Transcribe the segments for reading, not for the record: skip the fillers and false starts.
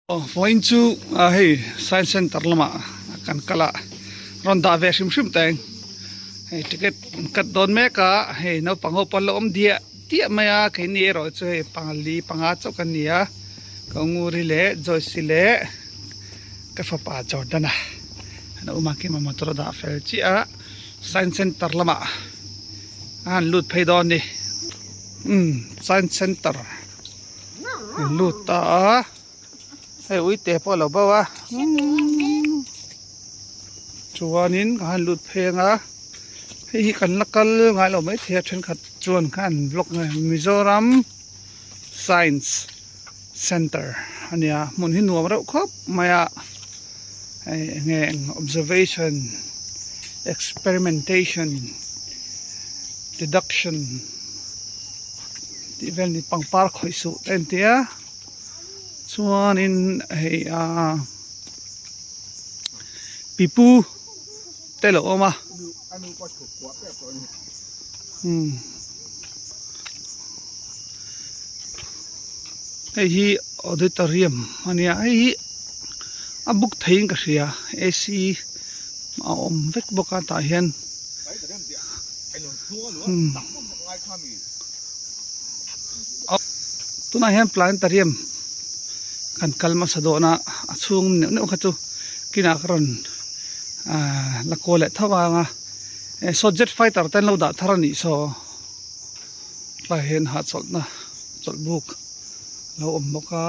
Vawiin chu hei science center lamah kan kal a rawn dah ve hrim hrim teng hei ticket an cut dawn mek a hei naupang ho pawh an la awm diah diah mai a keini erawh chu hei pali panga chauh kan ni a ka nguri leh Joyce leh ka fapa Jordan-a an awm a kima motor a dah fel chiah a science center lamah a han lut phei dawn a ni umm science center. An lut ta a hei uite pawh a lo bo a chuanin ka han lut phei ang a hei hi kan la kal ngai lo maithei a thenkhat chuan khan an vlog nge Mizoram Science Center a nia hmun hi nuam reuh khawp mai a hei eng nge observation experimentation deduction. Tih vel ni pangpar khawih suh te an tia chuanin hei ah pipu te lo awm a umm hei hi auditorium a nia hei hi a buk theiin ka hria A_C a awm vek bawk a tah hian umm. Tunah hian planetarium kan kal hmasa dawn a a chhung neuh neuh kha chu kinah ka rawn ahh la kawl leh tho ang a saw jet fighter te an lo dah thar a nih saw tlai hian hahchawlhna chawlh buk a lo awm bawk a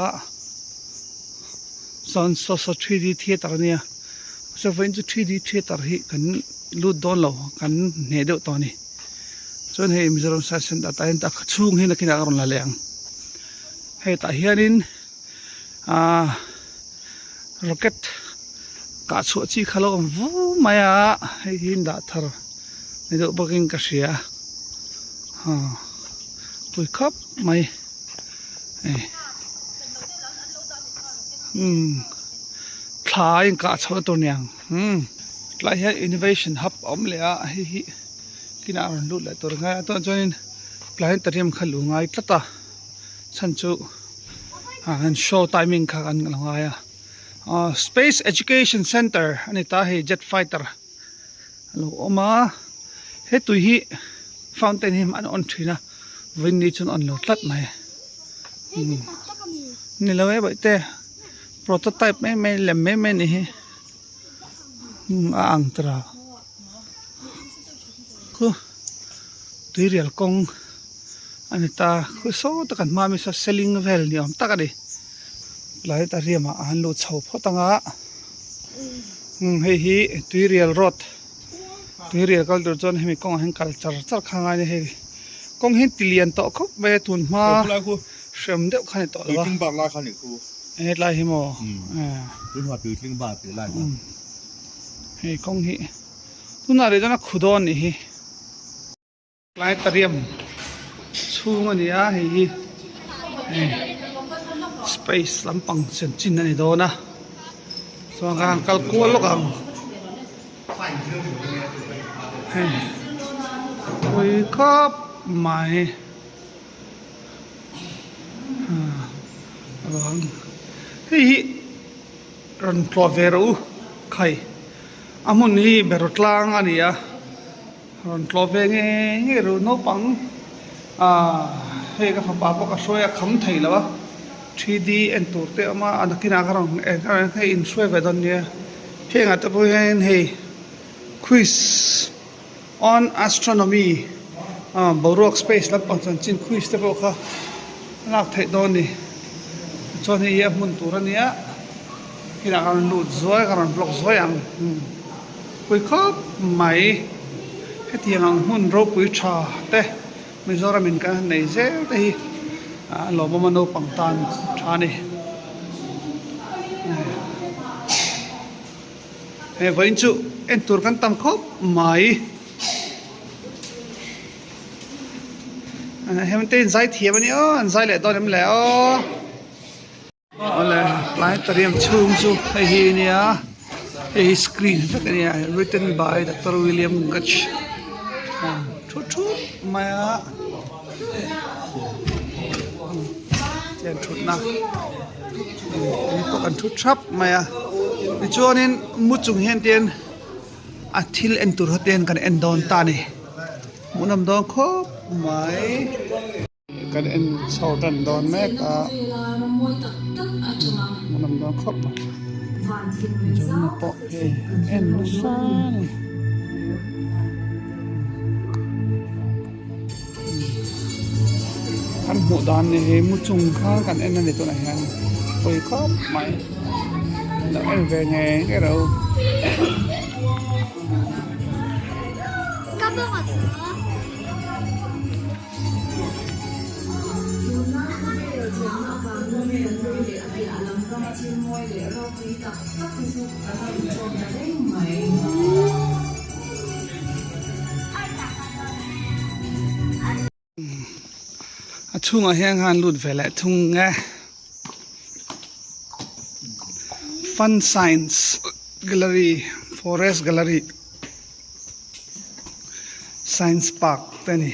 chuan saw saw 3D theatre a nia saw vawiin chu 3D theatre hi kan lut dawn lo kan hneh deuh tawh a ni. Chuan hei Mizoram Science Center tah hian tak chhung hi nakinah ka rawn la leh ang. Hei tah hianin aaa rocket kah chhuah chi kha lo awm vu mai a hei hi dah thar ni deuh bawkin ka hria haa pui khawp mai hei umm thla a inkah chhoh na tur niang umm tlai hian innovation hub a awm leh a hei hi. Kinah a rawn lut leh tur ngai a tunah chuanin planetarium kha lu ngai tlat a chhan chu an show timing kha an lo ngai a ah space education center a ni ta hei jet fighter a lo awm a he tui hi fountain hi an on thin a vawiin ni chuan a on lo tlat mai ni lo e bawihte prototype mai mai lem mai mai a ni hi a ang tawh a. Khu tuirial kawng a ni ta khu saw tak an hma ami saw seling vel ni awm tak a ni planetarium ah an luh chho phawt ang a umm hei hi tuirial road tuirial kal tur chuan hemi kawngah hian kal char char kha a ngai a ni hei kawng hi ti lian tawh khawp mai a tun hma hrem deuh kha a ni tawh lo a hetlai hi maw hei kawng hi. Tunah rih chuan a khu dawn nih hi planetarium chhung a ni a hei hi hei space lampang chanchin a ni dawn a chuan ka han kal kual lawk ang hei pui khawp mai hei hi. Rawn tlawh ve rawh u khai a hmun hi beraw tlang a ni a rawn tlawh ve ngei ngei rawh u naupang ah hei ka fapa pawh ka hruai a kham thei lo a 3D en tur te a awm a a nakinah ka rawn hei inhruai ve dawn nia hengah te pawh hian hei quiz on astronomy ah boruak space lampang chanchin quiz te pawh kha a lak theih dawn a ni chuan hei hi a hmun tur a nia inah ka rawn lut zuai ka rawn vlog zuai ang pui khawp mai hetiang ang hmun ropui tha te Mizoram in kan han nei zel te hi a lawmawm a naupang tan tha a ni. Hei vawiin chu en tur kan tam khawp mai. Hemi te in zai thiam a nia aw an zai leh dawn em le aw. Awle planetarium chhung chu hei hi a nia hei hi screen vek a nia written by Doctor William Gutch thu thup mai a. Thian thutna mi pawh kan thu thap mai a tichuanin mu chung hian te a thil en tur ho te kan en dawn ta a ni hmuhnawm dawn khawp mai. Kan en chho tan dawn mek a hmuhnawm dawn khawp mai Johna pawh hei en nasa a ni. Kan hmuh dan ni hi mu chung kha kan en a ni tunah hian pawi khawp mai lo en ve ngei ngei rawh u. A chhungah hian khan lut ve leh thung e fun science gallery forest gallery science park te a ni.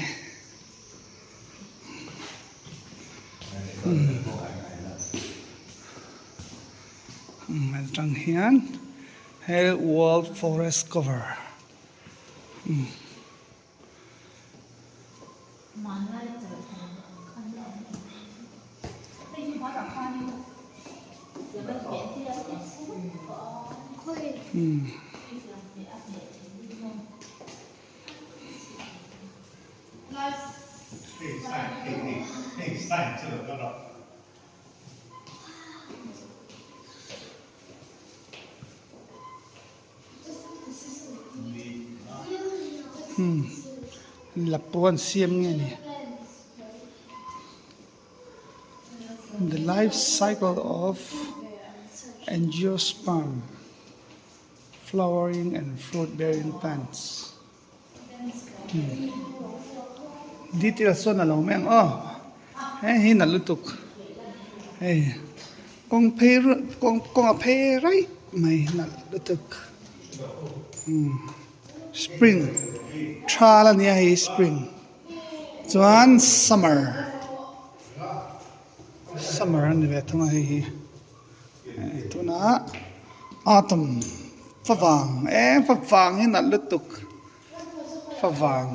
Atang hian he world forest cover. Hmm lapua an siam nge ni the life cycle of angiosperm flowering and fruit bearing plants hmm details chuan a lo mai ang aw hei hi nalh lutuk hei kawng phei kawng kawng a phei raih mai nalh lutuk hmm spring thal a nia hei spring chuan summer summer a ni ve thung a hei hi. Tunah autumn favang em favang hi nalh lutuk favang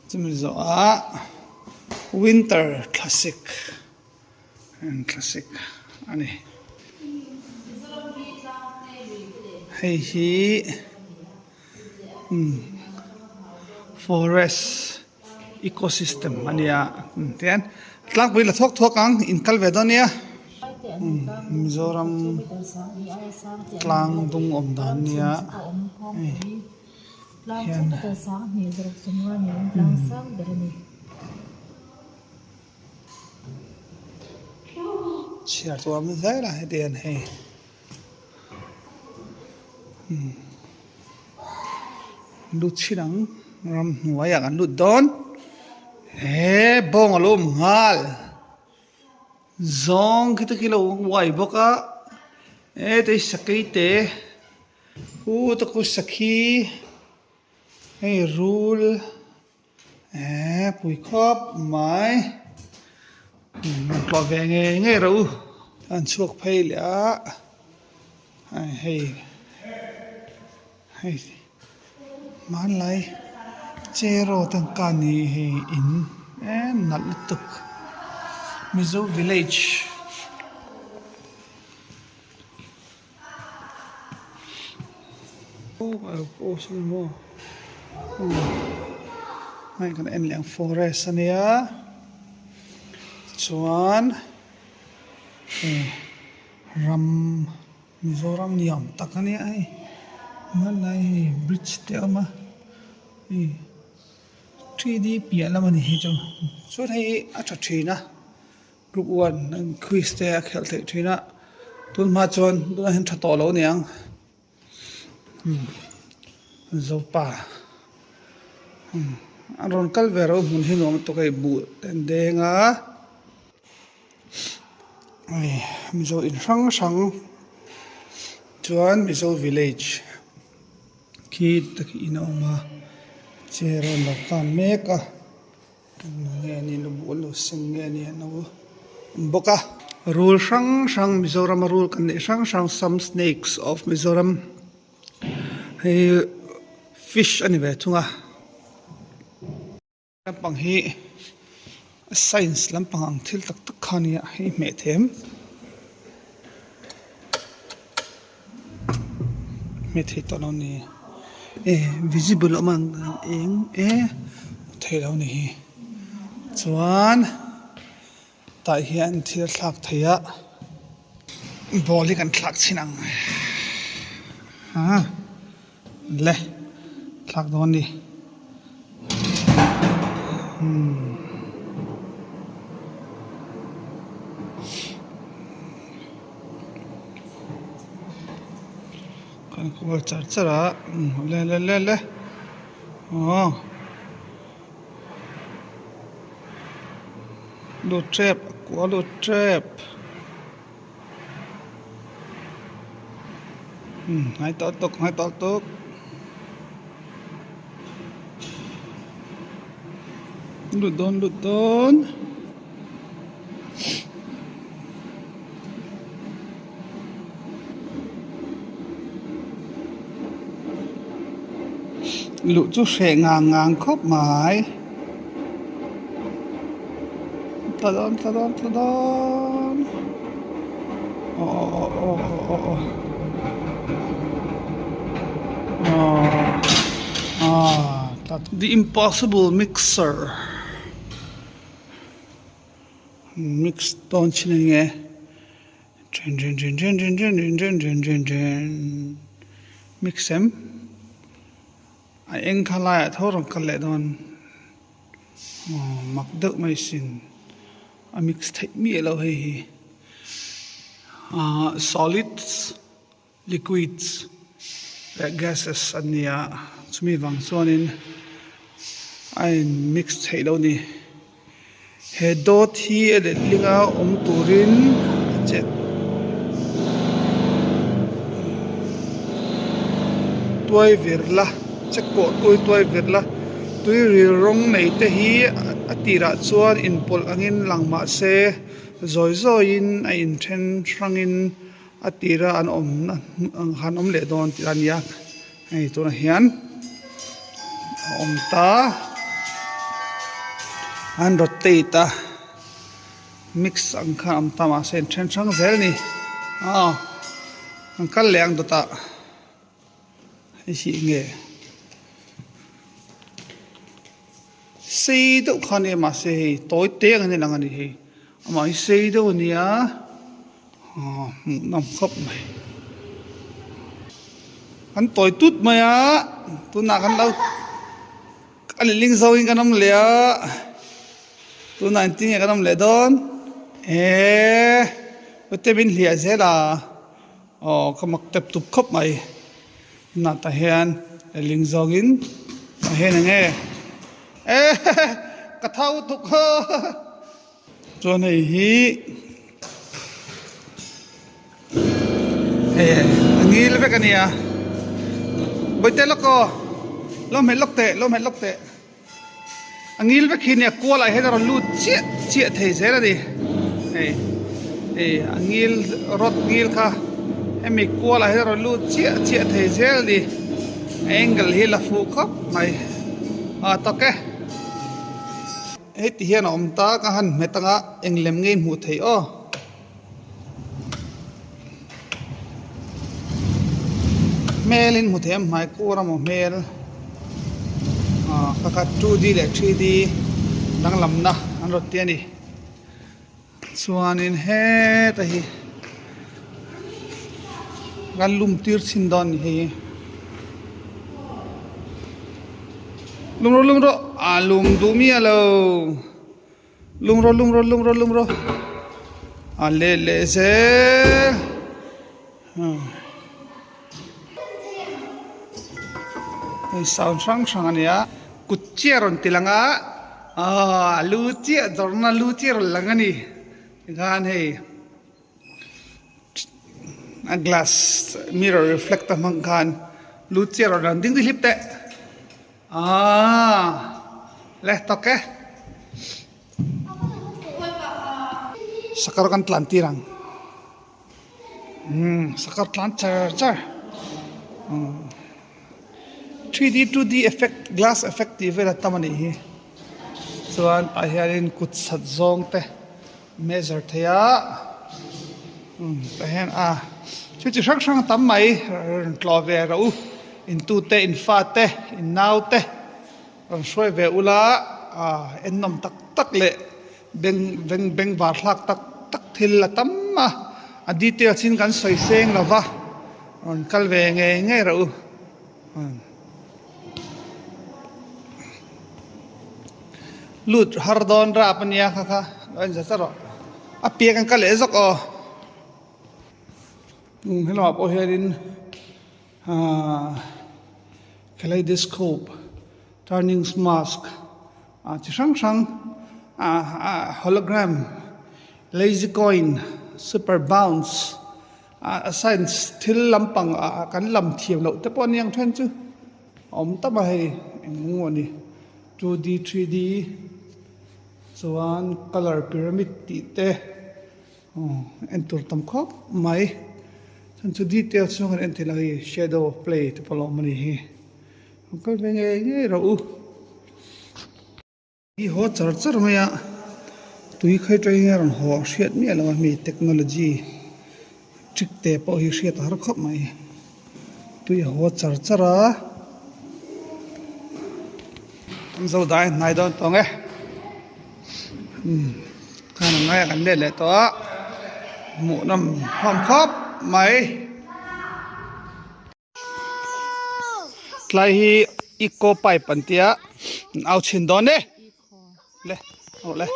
chumi zawhah winter thlasik thlasik a ni hei hi umm forest ecosystem a nia tian tlangpui la thuak thuak ang in kal ve dawn nia Mizoram tlang dung awm dan nia hei hian chhiar chu a awm zel a heti hian hei. Lut chhin ang ramhnuaiah kan lut dawn he bawng a lo awm nghal zawng khi te khi lo uai bawk a heta hi sakei te hu te khu sakhi hei rul eee pui khawp mai rawn tlawh ve ngei ngei rawh u an chhuak phei leh a hei hei hmanlai cheraw te ang ka ni hei in em nalh lutuk mizo village. Hei kan en leh ang forest a nia chuan hei ram Mizoram ni awm tak a nia hei hmanlai hei bridge te a awm a hei 3D piah lam a ni hi chu chuan hei hi a tha thin a. Group 1 an quiz te a khelh theih thin a tun hma chuan tunah hian tha tawh lo a niang umm zopa umm an rawn kal ve ro hmun hi nuam lutuk hei buh te an deng a hei mizo in hrang hrang chuan mizo village khi takhi in a awm a chair a lo kang mek a. Nge ni lu buh lu sen nge ni an lo. Awm bawk a. Rul hrang hrang Mizorama rul kan neih hrang hrang some snakes of Mizoram hei fish a ni ve thung a. Lampang hi science lampang ang thil tak tak kha a nia hei hmeh them hmeh thei tawh lo a ni e visible awm ang eng e hmu thei lo a ni hi chuan. Tah hian thil thlak theih a ball hi kan thlak chhin ang ah le thlak dawn a ni umm kan kual char char a le le le le aw. Lut tep a kua lut tep umm hnai tawh lutuk hnai tawh lutuk lut dawn lut dawn. Luh chu hreh ngang ngang khawp mai tla dawn tla dawn tla dawn aw aw aw aw aw aw aw aw the impossible mixer. Mix dawn chin a nge then then then then then then then then then then then mix em a eng kha laiah tho rawn kal leh dawn aw mak deuh mai sin a mix theih miah loh hei hi ahh solids liquids leh gases an ni a chumi vang chuanin a in mix theih loh a ni he dawt hi a letling a awm turin a chet tuai vir la check pawh tuai tuai vir la tui ril rawng nei te hi a tirah chuan inpawlh angin lang mahse zawi zawiin a inthen hrangin. A tira an awmna ang khan awm leh dawn tih a nia hei tunah hian a awm ta an rotate a mix ang khan a awm ta mahse an then hrang zel a ni aw an kal leh ang dawtah hei hi eng nge sei deuh kha a nia mahse hei tawi te ang hian a lang a ni hei amah hi sei deuh a nia. Aw hmuh nawm khawp mai an tawi tut mai a tunah kan lo a lehling zo in kan awm leh a tunah engtin nge kan awm leh dawn eee ute min hliah zel a aw ka mak tep tup khawp mai tunah tah hian lehling zawng in a hen eng nge eee ka thau tuk haw. Chuan hei hi hei a ngil vek a nia bawihte lawk aw lo hmet lawk teh lo hmet lawk teh a ngil vek hi nia kual ah hian a rawn lut chiah chiah thei zel a ni hei hei a ngil rod ngil kha hemi kual ah hian a rawn lut chiah chiah thei zel a ni angle hi la fuh khawp mai a tawk e. Heti hian a awm ta ka han hmet anga eng lem ngei hmuh theih aw. Hmel in hmu thei em hmai kur amaw hmel ah pakhat 2D leh 3D danglamna an rawn ti a ni. Chuanin heta hi kan lum tir chhin dawn ni hei lum rawh lum rawh a lum duh miah lo lum rawh lum rawh lum rawh lum rawh a let leh zel hei sound hrang hrang a nia kut chiah a rawn ti lang a aw a lu chiah dawrna lu chiah a rawn lang a ni tikhan hei a glass mirror reflect a hmang khan lu chiah a rawn lang ding dihlip teh aaa le tawk e. Sakawr kan tlan tir ang. Umm sakawr tlan char char umm 3D 2D effect glass effect tih vel a tam a nih hi chuan tah hianin kut sat zawng te measure thei a umm tah hian a thil chi hrang hrang a tam mai rawn tlawh ve rawh u in tu te in fa te in nau te rawn hruai ve ula ah ennawm tak tak leh Beng beng bengvar thlak tak tak thil a tam a, a details in kan sawi seng lo va, rawn kal ve ngei ngei rawh u. Lut har dawn rap a nia kha kha, lo en zat zat rawh. A piak an kal leh zawk aw. Helamah pawh hianin ahh kaleidoscope turning mask. Ah chi hrang hrang ah hologram lazy coin super bounce ah science thil lampang ah kan lam thiam loh te pawh a ni ang then chu a awm tam a hei eng emaw ni 2D 3D chuan colour pyramid tih te aw en tur tam khawp mai chuan chu detail chhung an en theih loh hei shadow play te pawh a lo awm a ni hi. An kal ve ngei ngei rawh u. Hi haw char char mai a, tui khai tawng a rawn haw a hriat miah lo a mi technology trick te pawh hi hriat a har khawp mai. Tui a haw char char a, an zo dai hnai dawn tawng e. Umm khan a ngai a kan let leh tawh a, hmuhnawm hlawm khawp mai. Tlai hi eco pipe an tia an au chhin dawn e le aw le.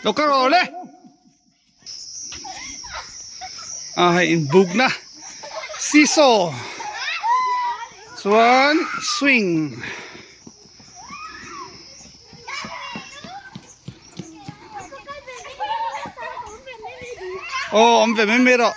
Lo kal rawh le. A hei inbukna seesaw chuan swing. Aw awm ve mai mai rawh.